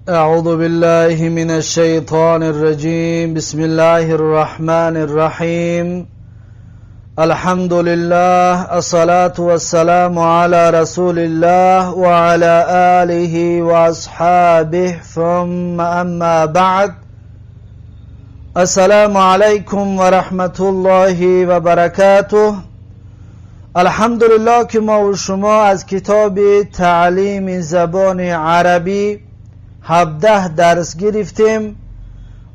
أعوذ بالله من الشيطان الرجيم. بسم الله الرحمن الرحيم. الحمد لله، الصلاة والسلام على رسول الله وعلى آله وأصحابه، ثم أما بعد. السلام عليكم ورحمة الله وبركاته. الحمدلله که ما و شما از کتاب تعلیم زبان عربی 17 درس گرفتیم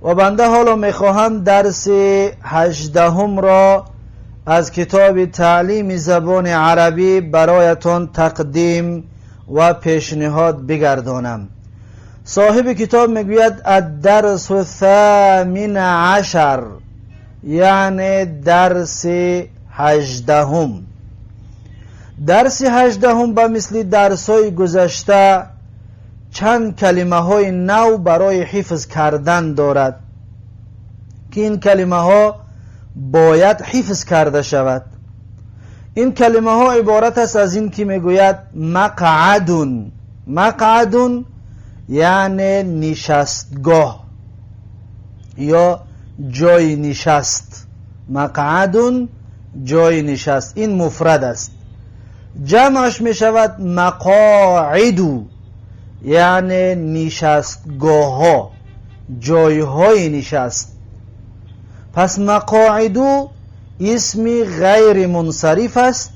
و بنده حالا میخواهم درس 18 را از کتاب تعلیم زبان عربی برایتان تقدیم و پیشنهاد بگردانم. صاحب کتاب میگوید الدرس الثامن عشر، یعنی درس 18. درس 18 به مثل درس های گذشته چند کلمه های نو برای حفظ کردن دارد که این کلمه ها باید حفظ کرده شود. این کلمه ها عبارت است از این که میگوید مقعد. مقعد یعنی نشستگاه یا جای نشست. مقعد، جای نشست. این مفرد است. جمعش می شود مقاعد، یعنی نشستگاه ها، جایهای نشست. پس مقاعد اسمی غیر منصرف است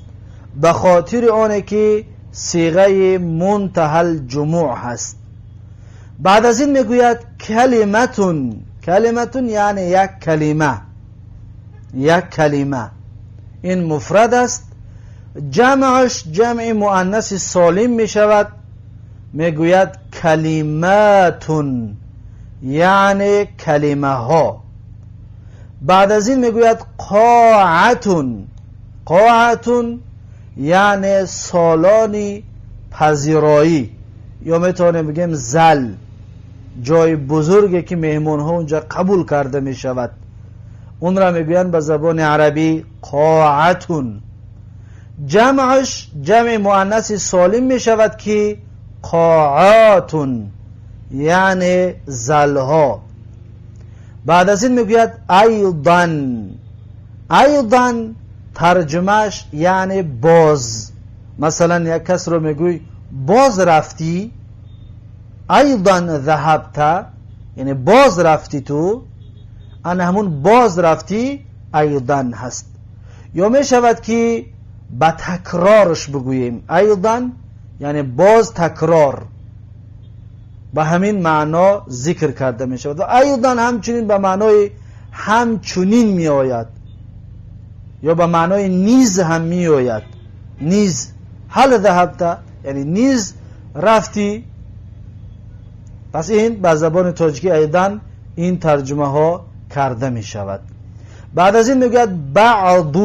به خاطر آنه که صیغه منتهى الجموع هست. بعد از این میگوید كلمة. كلمة یعنی یک کلمه. یک کلمه، این مفرد است. جمعش جمع مؤنث سالم می شود. میگوید كلمات، یعنی کلمه ها. بعد از این میگوید قاعة. قاعة یعنی سالن پذیرایی یا میتونیم بگیم زل، جای بزرگی که مهمون ها اونجا قبول کرده می شود، اون را میگویند به زبان عربی قاعة. جمعش جمع مؤنث سالم می شود که قاعات، یعنی زلها. بعد از این میگوید أيضا. أيضا ترجمهش یعنی باز. مثلا یک کس رو میگوی باز رفتی، أيضا ذهبت، یعنی باز رفتی تو. ان همون باز رفتی أيضا هست. یا می شود که به تکرارش بگوییم أيضا، یعنی باز تکرار، به همین معنا ذکر کرده می شود. و أيضا همچنین به معنای همچنین می آید یا به معنای نیز هم می آید. نیز، هل ذهبت، یعنی نیز رفتی. پس این به زبان تاجیکی أيضا این ترجمه ها کرده می شود. بعد از این میگوید بعض.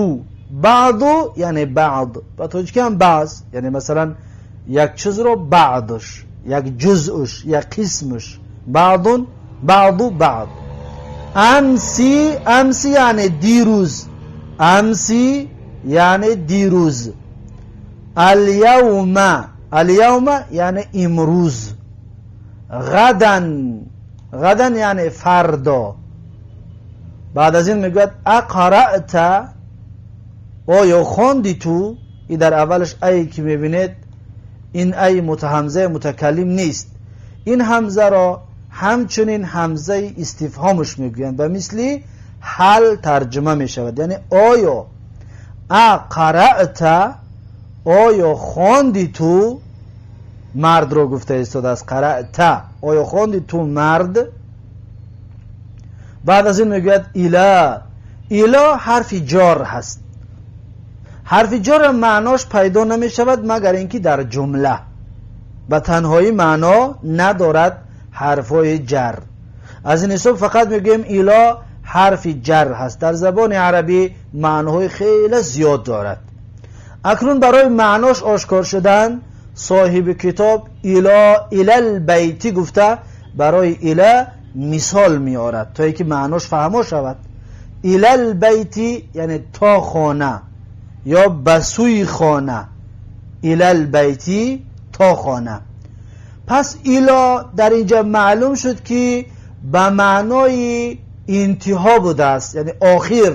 بعض یعنی بعض، به تاجیکی هم بعض، یعنی مثلا یک چیز رو بعضش، یک جزءش، یک قسمش. بعض، بعض، بعض. أمس. أمس یعنی دیروز. أمس یعنی دیروز. اليوم. اليوم یعنی امروز. غدا. غدا یعنی فردا. بعد از این میگوید أقرأت، آیا خواندی تو؟ این در اولش ای که میبینید، این ای متهمزه متکلم نیست. این همزه را همچنین همزه استفهامش میگویند و مثلی هل ترجمه می شود، یعنی آیا. أقرأت، آیا خواندی تو؟ مرد رو گفته ایستاده است. قرأت، آیا خواندی تو مرد؟ بعد از این میگوید إلى. إلى حرف جار هست. حرف جار معناش پیدا نمی شود مگر اینکه در جمله، به تنهایی معنا ندارد حرفای جر. از این حساب فقط میگیم إلى حرف جر هست. در زبان عربی معناهای خیلی زیاد دارد. اکنون برای معناش آشکار شدن، صاحب کتاب إلى، إلى البيت گفته برای إلى مثال میآورد تا اینکه معناش فهما شود. إلى البيت یعنی تا خانه یا بسوی خانه. إلى البيت، تا خانه. پس پس الی در اینجا معلوم شد که به معنای انتها بوده است، یعنی آخر.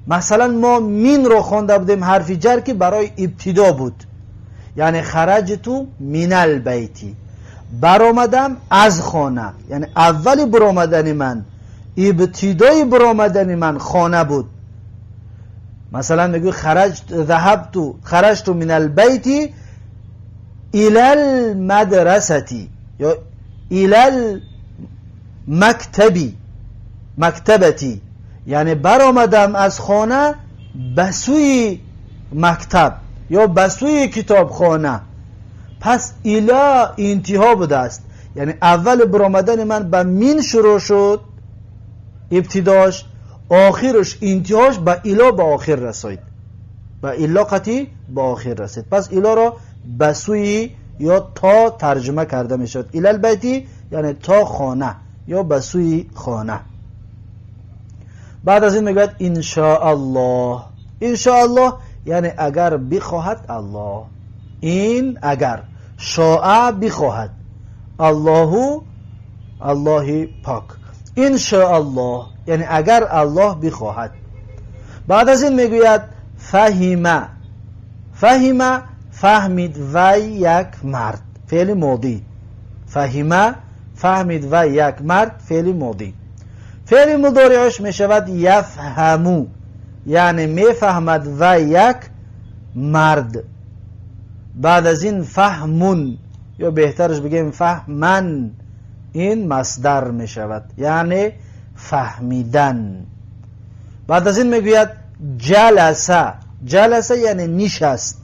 مثلا ما من رو خوانده بودیم حرف جر که برای ابتدا بود، یعنی خرجت من البیتی، برآمدم از خانه، یعنی اول برآمدن من، ابتدای برآمدن من خانه بود. مثلا میگوی ذهبت خرجت من البیت الى المدرسة یا الى المکتبی مکتبتی، یعنی برآمدم از خانه به سوی مکتب یا به سوی کتابخانه. پس الی انتها بوده است، یعنی اول برآمدن من به من شروع شد ابتداش، آخرش انتهاش به الی به آخر رسید، به الی قطعی به آخر رسید. پس الی را به سوی یا تا ترجمه کرده می شود. الی البیتی یعنی تا خانه یا به سوی خانه. بعد از این میگوید ان شاء الله. ان شاء الله یعنی اگر بخواهد الله. این اگر شاء بخواهد، الله الله پاک. ان شاء الله یعنی اگر الله بخواهد. بعد از این میگوید فهم. فهم فهمید و یک مرد، فعل ماضی. فهم فهمید و یک مرد، فعل ماضی. فعل مضارعش میشود یفهمو، یعنی میفهمد و یک مرد. بعد از این فهمون یا بهترش بگیم فهمن، این مصدر میشود، یعنی فهمیدن. بعد از این میگوید جلسه. جلسه یعنی نشست.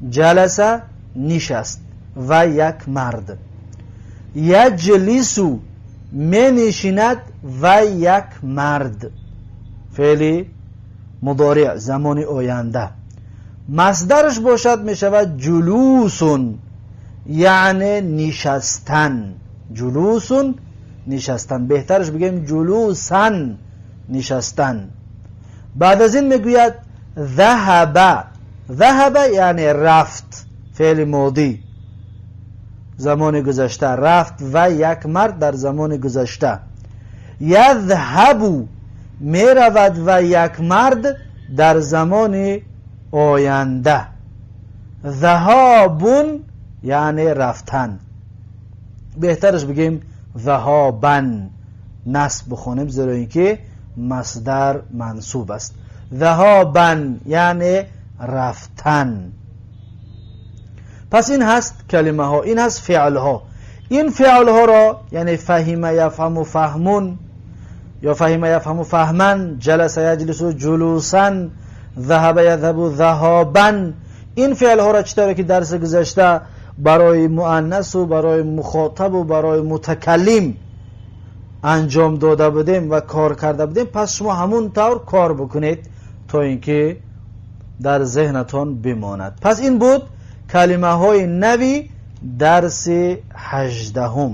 جلسه نشست و یک مرد. یجلسو می نشیند و یک مرد، فعل مضارع زمان آینده. مصدرش باشد می شود جلوسون، یعنی نشستن. جلوسون نشستن، بهترش بگیم جلوسن نشستن. بعد از این میگوید ذهب. ذهب یعنی رفت، فعل ماضی زمان گذشته، رفت و یک مرد در زمان گذشته. یذهب میرود و یک مرد در زمان آینده. ذهابون یعنی رفتن، بهترش بگیم ذهابن نصب بخونیم، زیرا اینکه مصدر منصوب است. ذهابن یعنی رفتن. پس این هست کلمه ها، این هست فعل ها. این فعل ها را یعنی فهم یفهم فهمون یا فهم یفهم فهمن، جلس یجلس جلوسا، ذهب یذهب ذهابا، این فعل ها را چطور که درس گذشته برای مؤنث و برای مخاطب و برای متکلم انجام داده بودیم و کار کرده بودیم، پس شما همون طور کار بکنید تا اینکه در ذهنتان بماند. پس این بود کلمه های نوی درس 18.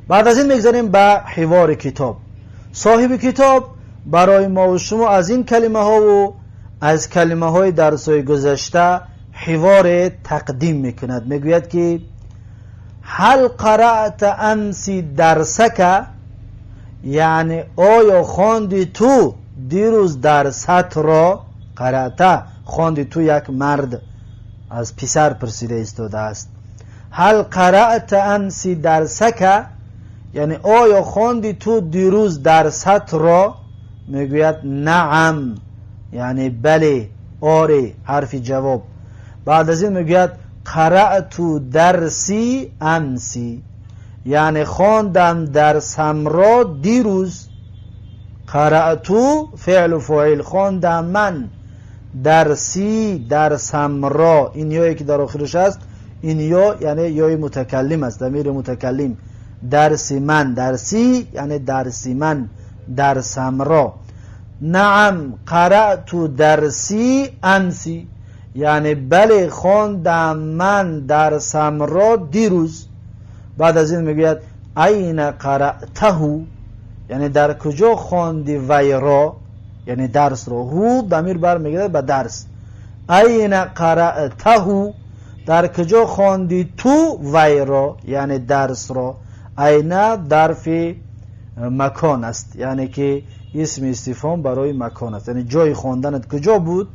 بعد از این میگذاریم به حوار کتاب. صاحب کتاب برای ما و شما از این کلمه ها و از کلمه های درس های گذشته حوار تقدیم میکند. میگوید که هل قرأت امس درسک، یعنی آیا خواندی تو دیروز درست را؟ قرأت خواندی تو، یک مرد از پسر پرسیده ایستاده است. هل قرأت امس درسک، یعنی آیا خواندی تو دیروز درست را؟ میگوید نعم، یعنی بله، آره، حرف جواب. بعد از این میگوید قرأت درسی امسی، یعنی خواندم درسم را دیروز. قرأت فعل و فاعل، خواندم من، درسی درسم را، این یایی که در آخرش است، این یا یعنی یای متکلم است، ضمیر متکلم. درس من، درسی یعنی درسی من، درسم را. نعم قرأت درسی امسی، یعنی بله خواندم من درسم را دیروز. بعد از این میگوید این قرأته، یعنی در کجا خواندی وی را، یعنی درس را. هو ضمیر برمیگرده به درس. این قرأته، дар куҷо хонди ту вайро, яъне дарсро. Айна дарфи макон аст, яъне ки исми истифҳом барои макон аст, яъне ҷои хонданат куҷо буд?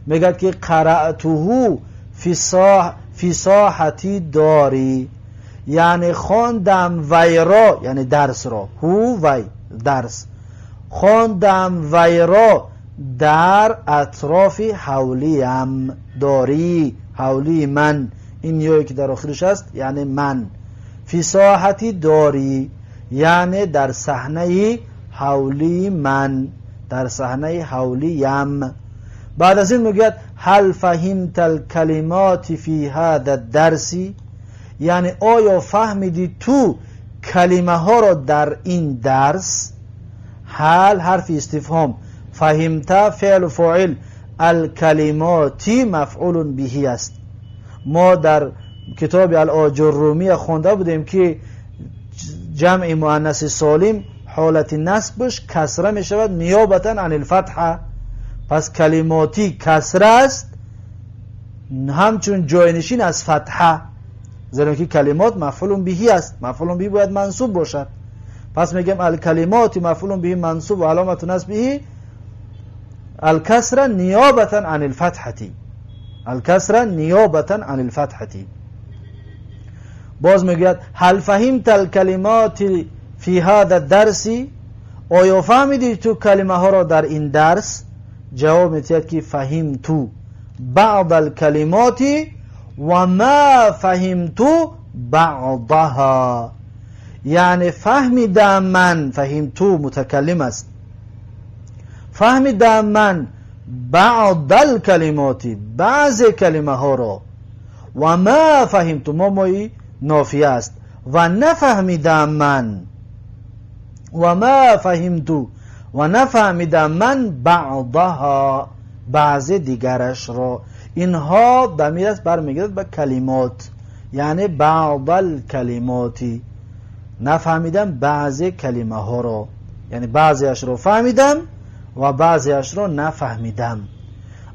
Мегӯяд ки қараътуҳу фи соҳати дори, яъне хондам вайро, яъне дарсро, ҳу вай дарс, хондам вайро дар атрофи ҳавлиям. Дори ҳавлии ман, ин ёе ки дар охираш аст яъне ман. Фи соҳати дори яъне дар саҳнаи ҳавлии ман, дар саҳнаи ҳавлиям. Баъд аз ин мегӯяд ҳал фаҳимта алкалимоти фи ҳаза дарси, яъне оё фаҳмиди ту калимаҳоро дар ин дарс? Ҳал ҳарфи истифҳом, фаҳимта феълу фоил, алкалимоти мафъулун биҳи аст. Мо дар китоби Алоҷуррумия хонда будем ки ҷамъи муаннаси солим ҳолати насбаш касра мешавад ниёбатан ан илфатҳа. Пас калимоти касра аст ҳамчун ҷойнишин аз фатҳа, зеро ки калимот мафъулун биҳи аст, мафъулун биҳи бояд мансуб бошад. Пас мегӯем алкалимоти мафъулун биҳи мансуб ва аломату насбиҳи алкасра ниёбатан ан илфатҳати, алкасра ниёбатан ан илфатҳати. Боз мегӯяд ҳал фаҳимта алкалимоти фи ҳаза дарси, оё фаҳмидӣ ту калимаҳоро дар ин дарс? Ҷавоб медиҳад ки фаҳимту баъд алкалимоти ва ма фаҳимту баъдаҳа, яъне фаҳмидам ман, фаҳимту мутакаллим аст, фаҳмидам ман баъд алкалимоти баъзе калимаҳоро, ва ма фаҳимту мо мои нофия аст, ва нафаҳмидам ман, ва ма фаҳимту ва нафаҳмидам ман баъдаҳа баъзе дигарашро. Инҳо дамир аст, бармегардад ба калимот, яъне баъдал калимоти, нафаҳмидам баъзе калимаҳоро, яъне баъзеашро фаҳмидам ва баъзеашро нафаҳмидам.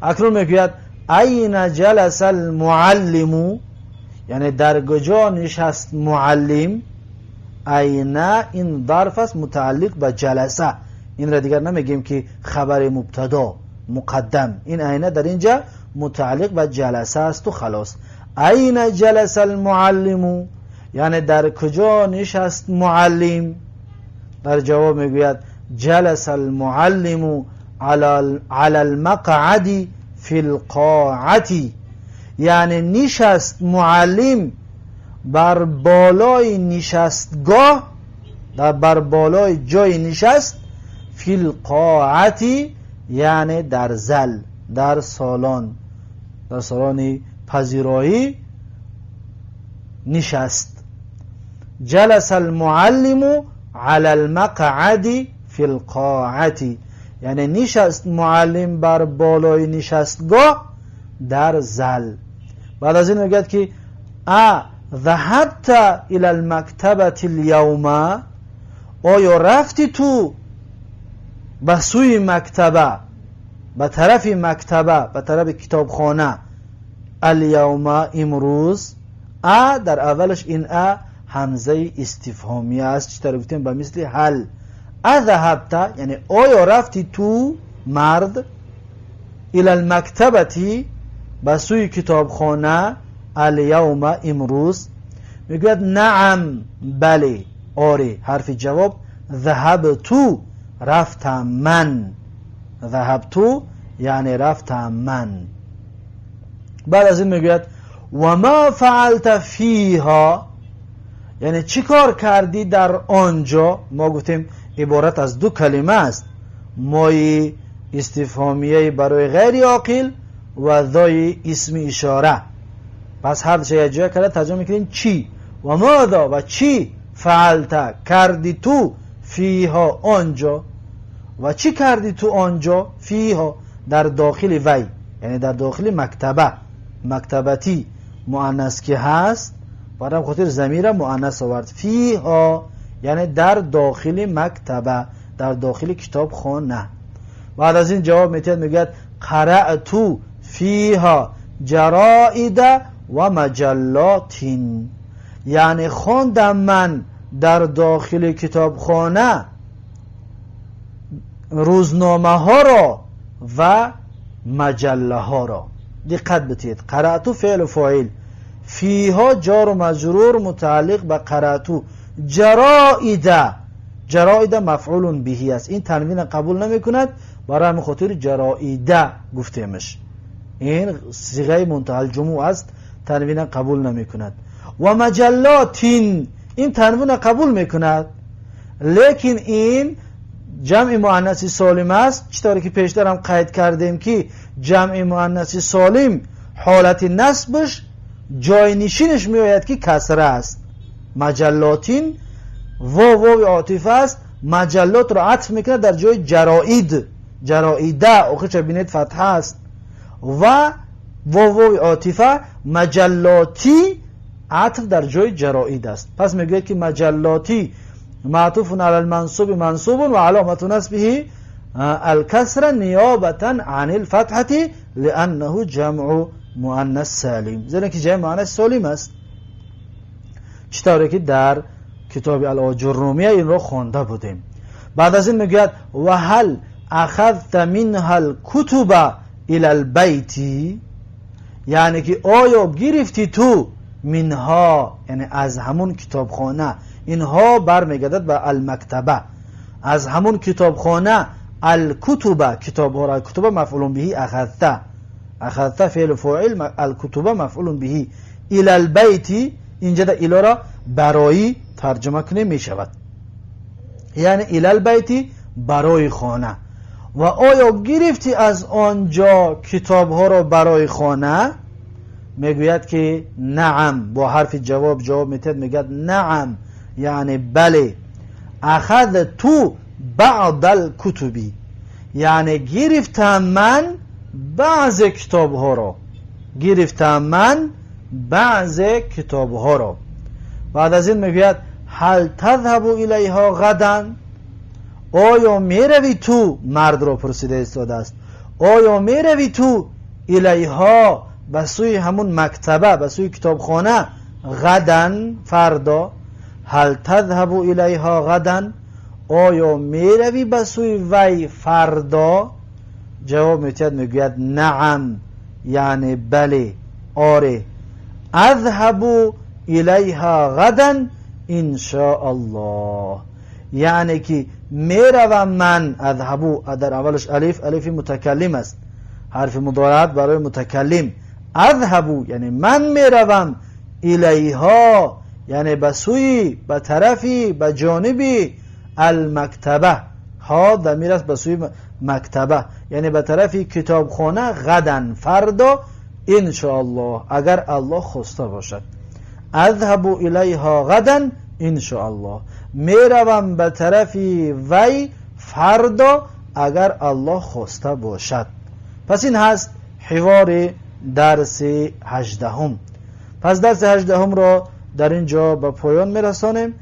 Акнун мегӯяд айна ҷаласа алмуаллиму, яъне дар куҷо нишаст муаллим? Айна ин зарф аст мутааллиқ ба ҷаласа, инро дигар намегӯем ки хабари мубтадо муқаддам, ин айна дар инҷа мутааллиқ ба ҷаласа асту халос. Айна ҷаласа алмуаллиму, яъне дар куҷо нишаст муаллим? Дар ҷавоб мегӯяд ҷаласа алмуаллиму ала алмақъади фи лқоати, яъне нишаст муаллим бар болои нишастгоҳ, бар болои ҷои нишаст, фи лқоати яъне дар зал, дар солон, дар солони пазироӣ нишаст. Ҷаласа алмуаллиму ала алмақъади фи лқоати, яъне нишаст муаллим бар болои нишастгоҳ дар зал. Баъд аз ин мегӯяд ки а ذهبت الى المكتبة اليوم، оё рафти ту ба сӯи мактаба, ба тарафи мактаба, ба тарафи китобхона, аlyавма имрӯз? А дар аввалаш ин а ҳамзаи истифҳомия аст, чӣ тавр гуфтем ба мисли ҳал. А ذهبта яъне оё рафти ту мард, ила алмактабати ба сӯи китобхона, аlyавма имрӯз? Мегӯяд наам бале, оре. Ҳарфи ҷавоб ذهبту рафтам ман, ذهبту яъне рафтам ман. Баъд аз ин мегӯяд ва ма фаалта фиҳа, яъне чӣ кор кардӣ дар он ҷо? Мо гуфтем иборат аз ду калима аст, мои истифҳомияи барои ғайри оқил ва зои исми ишора. Пас ҳар душа якҷоя карда тарҷума мекунем чӣ, ва модо ва чӣ, фаалта карди ту, фиҳо он ҷо, ва чӣ карди ту он ҷо, фиҳо дар дохили вай, яъне дар дохили мактаба, мактабатӣ муаннас ки ҳаст, барам хотир замира муаннас овард, фиҳо яъне дар дохили мактаба, дар дохили китобхона. Баъд аз ин ҷавоб метиҳад, мегӯяд қараъту фиҳа ҷароида و مجلات، یعنی خواندم من در داخل کتابخانه روزنامه ها را و مجله ها را. دقت بتید، قرأت فعل و فاعل، فیها جار و مجرور متعلق به قرأت، جرائد، جرائد مفعول بهی است، این تنوین قبول نمی کند، برای همین خاطر جرائد گفتیمش، این صیغه منتهی الجموع است، تنوین قبول نمی کند. و مجلات، این تنوین قبول می کند، لیکن این جمع مؤنث سالم است. چطوری که پیشتر هم قید کردیم که جمع مؤنث سالم حالت نصبش جاینشینش میآید که کسره است. مجلاتین واو واو عاطفه است، مجلات را عطف میکنه در جای جرائد، جرائده آخرش ببینید فتحه است، و واو واو عاطفه مجلاتی عطف در جای جرائد است. پس میگوید که مجلاتی معطوف علی المنصوب منصوب و علامت نصبه الکسر نیابتا عن الفتحة لأنه جمع مؤنث سالم، زیرا که جمع مؤنث سالم است. چطوری که در کتاب الاجرومیه این را خوانده بودیم. بعد از این میگوید و هل اخذت منها الكتب الى البیت، یعنی که آیا گرفتی تو منها، یعنی از همون کتابخانه، اینها برمیگردد به المکتبه، از همون کتابخانه الکتب کتاب ها را، کتب مفعول به اخذت، اخذت فعل فاعل، الکتب مفعول به، الى البیت، اینجا در الی را برای ترجمه کنیم می شود، یعنی الى البیت برای خانه. و آیا گرفتی از آنجا کتاب ها را برای خانه؟ میگوید که نعم، با حرف جواب جواب میتد، میگوید نعم یعنی بله، اخذت بعض الکتب، یعنی گرفتم من بعض کتاب ها را، گرفتم من بعض کتاب ها را. بعد از این میگوید هل تذهب الیها غدا، آیا میروی تو، مرد را پرسیده ایستاده است، آیا میروی تو الیها به سوی همون مکتبه، به سوی کتابخانه، غدا فردا، هل تذهب الیها غدا، آیا میروی به سوی وی فردا؟ جواب میتید، میگوید نعم یعنی بله، آره، اذهب الیها غدا ان شاء الله، یعنی که میروم من، اذهب در اولش الف، الف متکلم است، حرف مضارعت برای متکلم، اذهب یعنی من میروم، الیها یعنی به سوی، به طرفی، به جانبی، المکتبه، ها ضمیر است به سوی مکتبه، یعنی به طرف کتابخانه، غدا فردا، ان شاء الله اگر الله خواسته باشد، اذهب الیها غدا ان شاء الله، میروم به طرف وی فردا اگر الله خواسته باشد. پس این هست حوار درس 18. پس درس 18 را در اینجا به پایان میرسانیم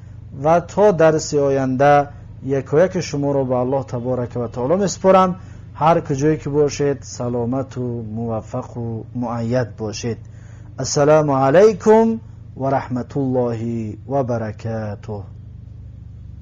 و تا درس آینده یک شما را به الله تبارک و تعالی میسپارم. هر کجایی که باشید سلامت و موفق و مؤید باشید. السلام علیکم و رحمت الله و برکاته.